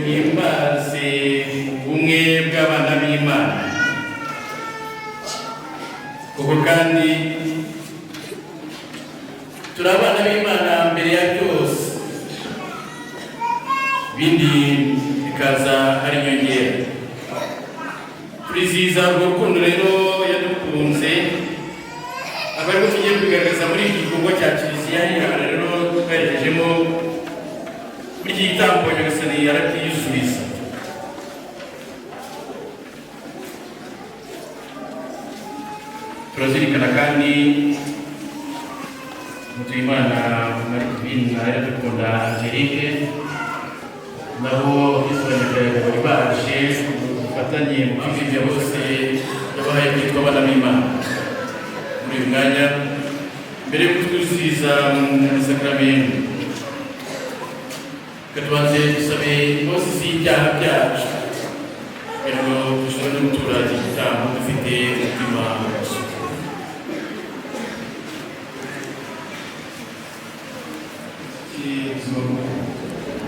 Duhimbaze ubumwe bw'abana b'Imana. Kuko kandi turi abana b'Imana mbere ya byose, ibindi bikaza ari inyongera. Turizihiza urwo rukundo rero yadukunze, akaba ariko tugiye kwigaragaza muri iki gikorwa cya kiliziya. Hano rero twerekejemo muri iki gitambo, Nyagasani arabyisubiza. Turazirikana kandi Mutuyimana Marie Divine na Iradukunda Angelique, nabo abakristo bari baje ngo dufatanye mu kwizihiza bose yabahaye kwitwa abana b'Imana. Muri uyu mwanya, mbere yo kutwizihiza mu sakramentu, reka tubanze dusabe imbabazi z'ibyaha byacu kugira ngo dushobore no gutura iki gitambo dufite umutima w'isuku.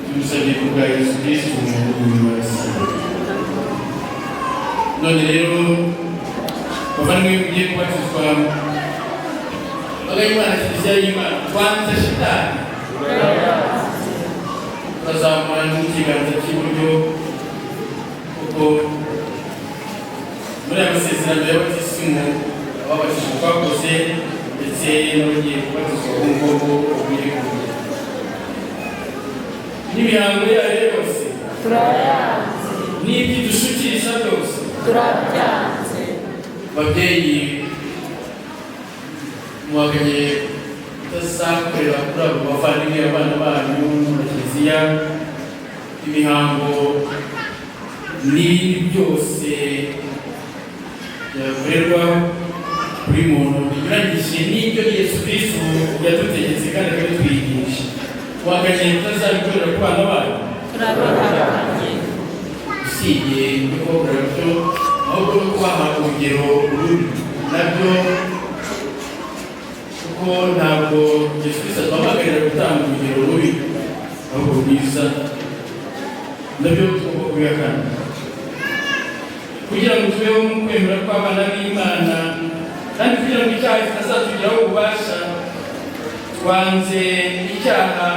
Tubisabye ku bwa Yesu Kristo Umwami wese. None rero, bavandimwe mugiye kubatizwa, mbaga y'Imana, kiliziya y'Imana, twanze shitani. Turazamura n'ikiganza cy'iburyo, kuko muri aya masezerano ya batisimu ababatijwe twakoze, ndetse n'abagiye kubatizwa ubu ngubu bagiye kugira n'imihango yayo yose. Turayanze. N'ibyo idushukisha byose. Turabyanze. Babyeyi, muhakanye kutazakorera kuri abo bavandimwe, abana banyu na kiliziya, imihango n'ibindi byose byakorerwa kuri muntu binyuranyije n'ibyo Yesu Kristo yadutegetse kandi akabitwigisha. Muhakanye kutazabikorera ku bana banyu? Turabihakanye. Usibye no kubakorera byo, ahubwo no kubaha urugero rubi nabyo, kuko ntabwo Yesu Kristo aduhamagarira gutanga urugero rubi, ahubwo rwiza. Nabyo tugomba kubihakana kugira ngo tubeho mu kwemera kw'abana b'Imana, kandi kugira ngo icyaha kitazatugiraho ububasha. Twanze icyaha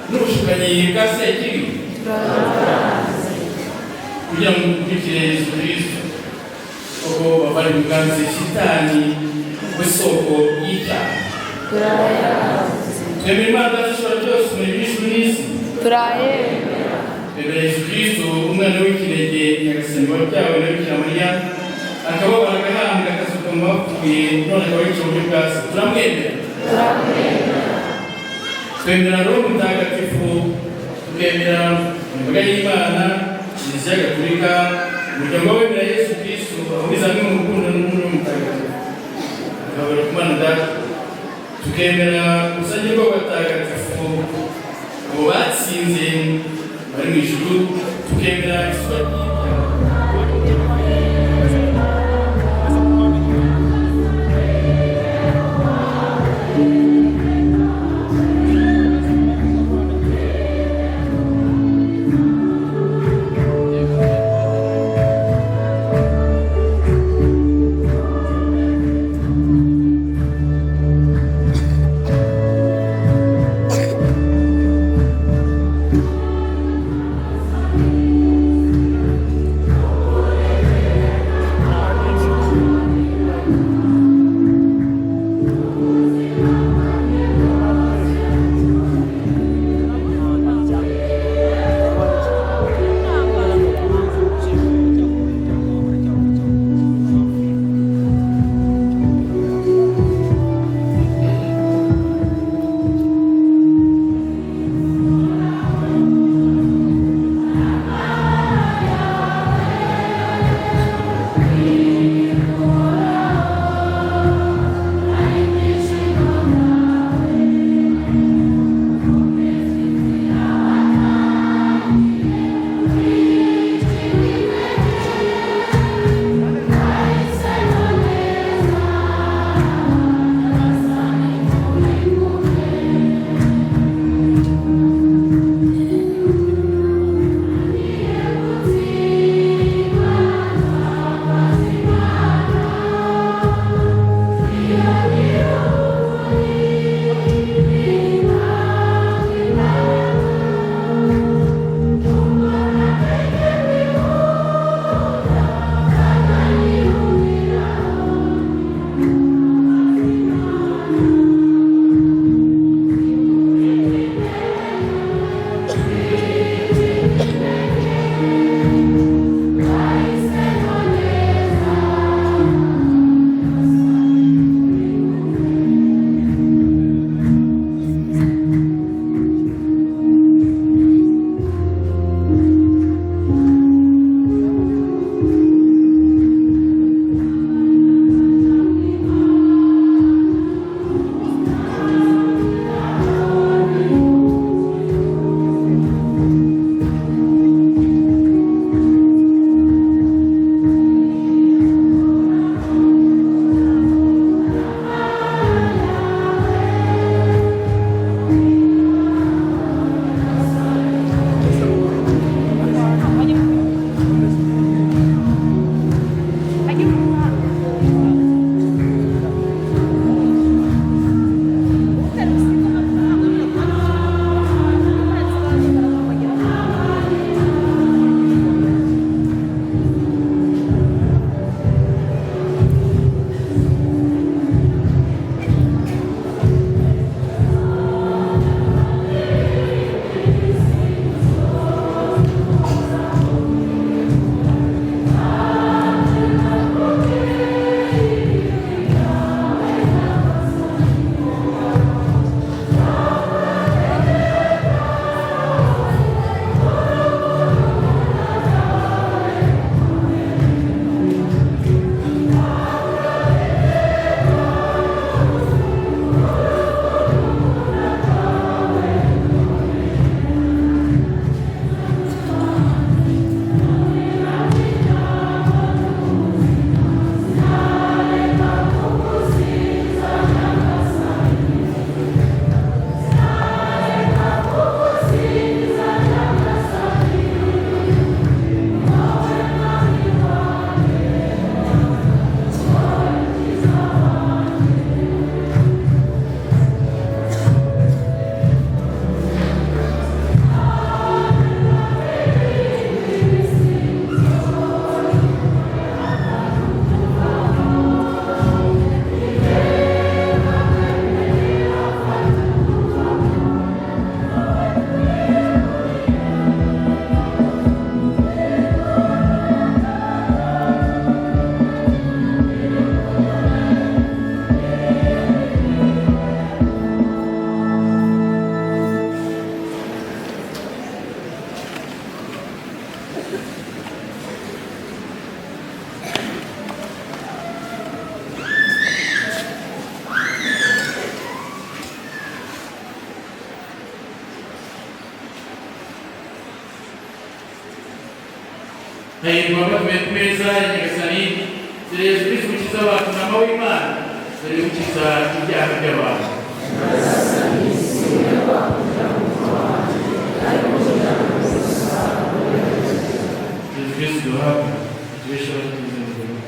n'ubushukanyi bwa Sekibi. Turabyanze. Kugira ngo dukurikire Yesu Kristo. Koko bavandimwe, mwanze shitani w'isoko y'icyaha? Turayanze. Twemera Imana Data Ishobora byose, Umuremyi w'ijuru n'isi. Turayemera. Twemera Yesu Kristo, umwana w'ikinege Nyagasani, wabyawe na Bikira Mariya, akababara, agahambwa, akazuka mu bapfuye, none akaba yicaye iburyo bwa Se. Turamwemera. Turamwemera. Twemera Roho Mutagatifu, tukemera imbaga y'Imana, Kiliziya Gatolika, umuryango w'abemera Yesu Kristo, ahuriza hamwe mu rukundo n'Umuriro Mutagatifu, tukabera ku Mana Data. Tukemera urusange rw'abatagatifu, abo batsinze bari mu ijuru. Tukemera isura ry'ibyaha. Thank Hahirwa abatumiwe ku meza ya Nyagasani, dore Yezu Kristu umukiza wacu Ntama w'Imana, dore ukiza ibyaha by'abantu. Yezu Kristu duha tubesheho tuzengurwa.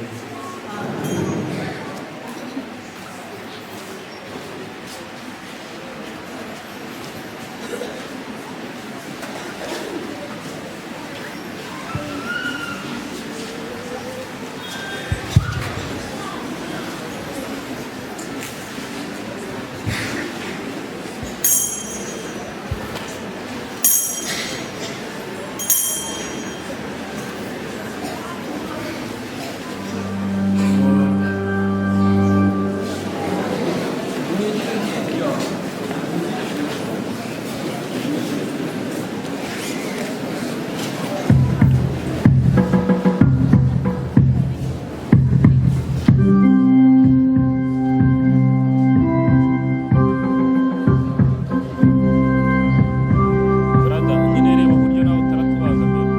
Brother, nyine reba uburyo nawe utaratubangamira.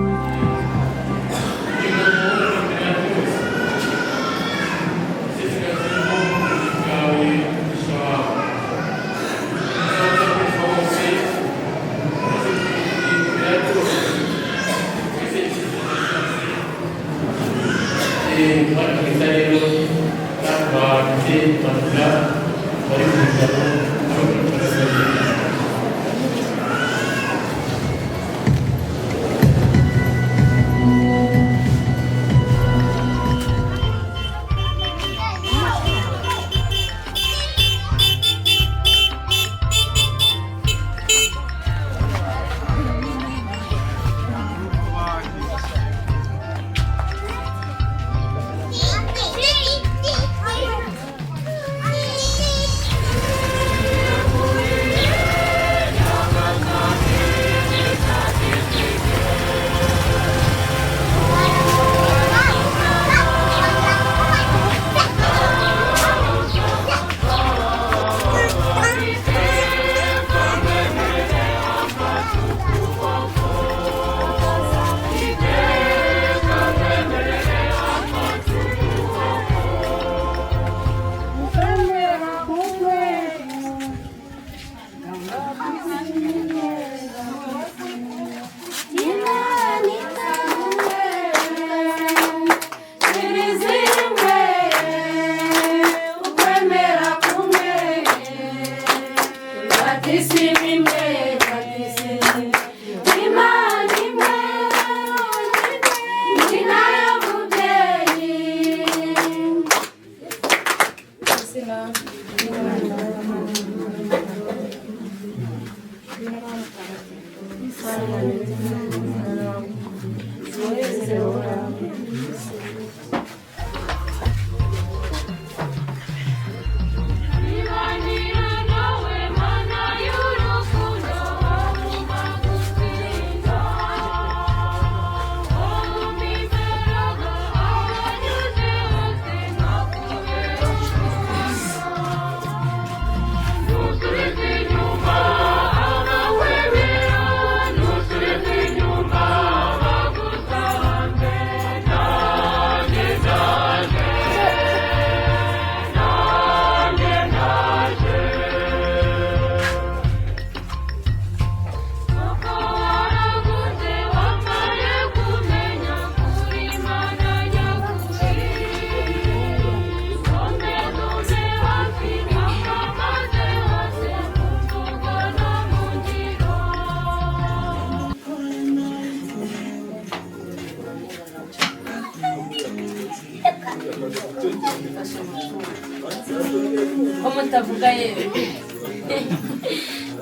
Ko mutavuga yewe,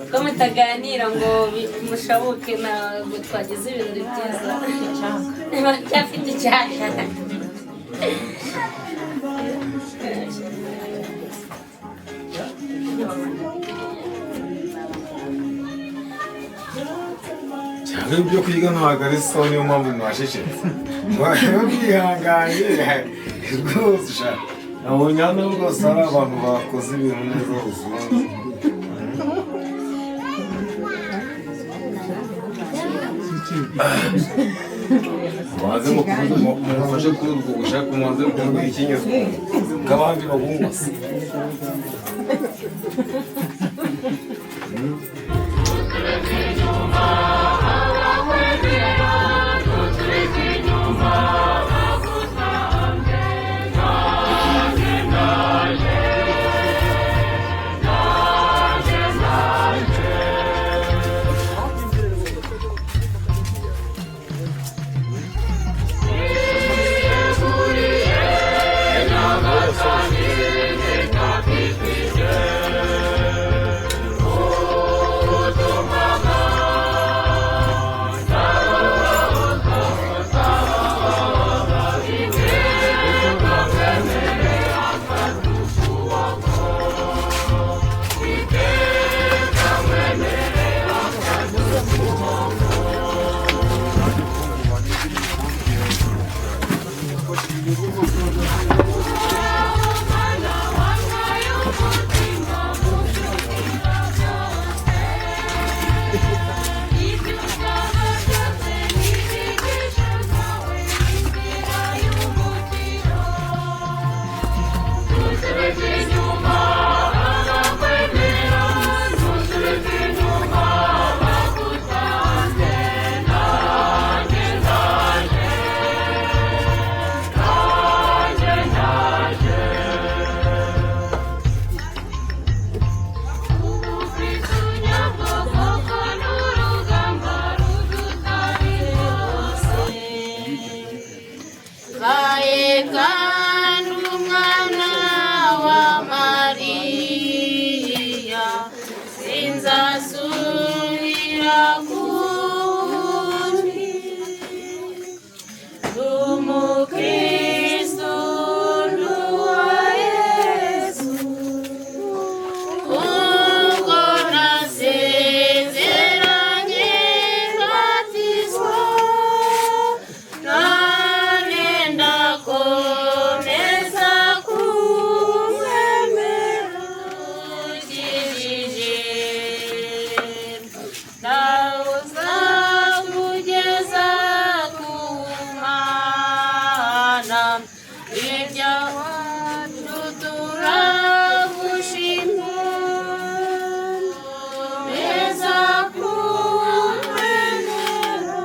ko mutaganira ngo mushabuke, ntabwo twagize ibintu byiza, baracyafite icyaka. Cyangwa ibyo kwiga ntabwo ari sawa, niyo mpamvu mwashishitse mwihanganye rwose. Sha, nabonye hano rwose hari abantu bakoze ibintu neza ubuzima. Mubanze mufashe kuri ubwo bushake, mubanze mukumve ikinyuze nk'abandi babumva se. Kandi umwana wa Mariya sinzasubira kundi, Umukristo n'uwa Yesu, ubwo nasezeranye mbatizwa, none ndakomeza kumwemera ukijije, nawe uzakugeza ku Mana, ibya wacu turagushima, komeza kumwemera.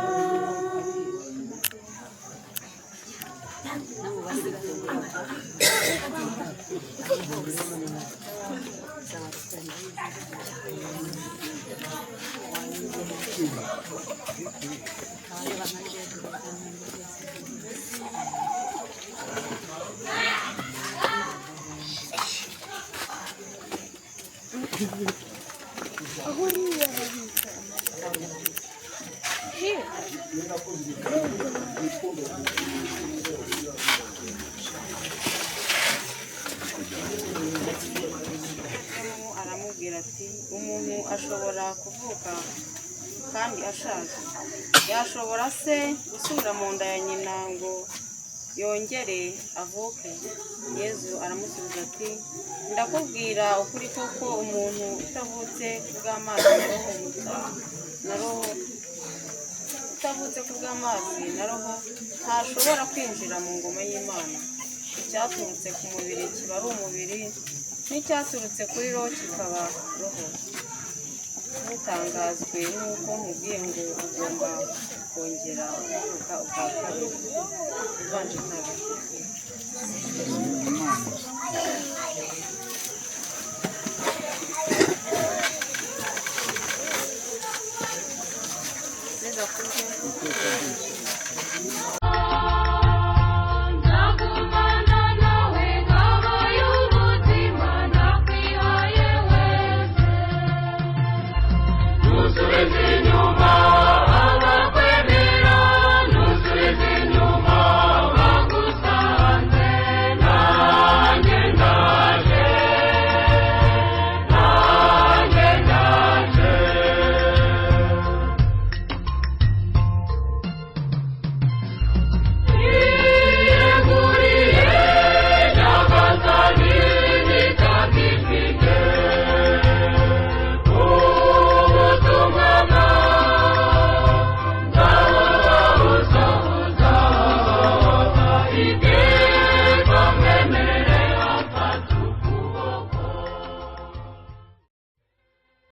Aramubwira ati: "Umuntu ashobora kuvuka kandi ashaje? Yashobora se gusubira mu nda ya nyina ngo yongere avuke?" Yezu aramusubiza ati: "Ndakubwira ukuri koko, umuntu utavutse ku bw'amazi na Roho na Roho utavutse ku bw'amazi na Roho ntashobora kwinjira mu ngoma y'Imana. Icyaturutse ku mubiri kiba ari umubiri, n'icyaturutse kuri Roho kikaba roho. Ntutangazwe n'uko nkubwiye ngo ugomba kongera kuvuka ubwa kabiri." Ivanjiri ntagatifu. Neza kuze.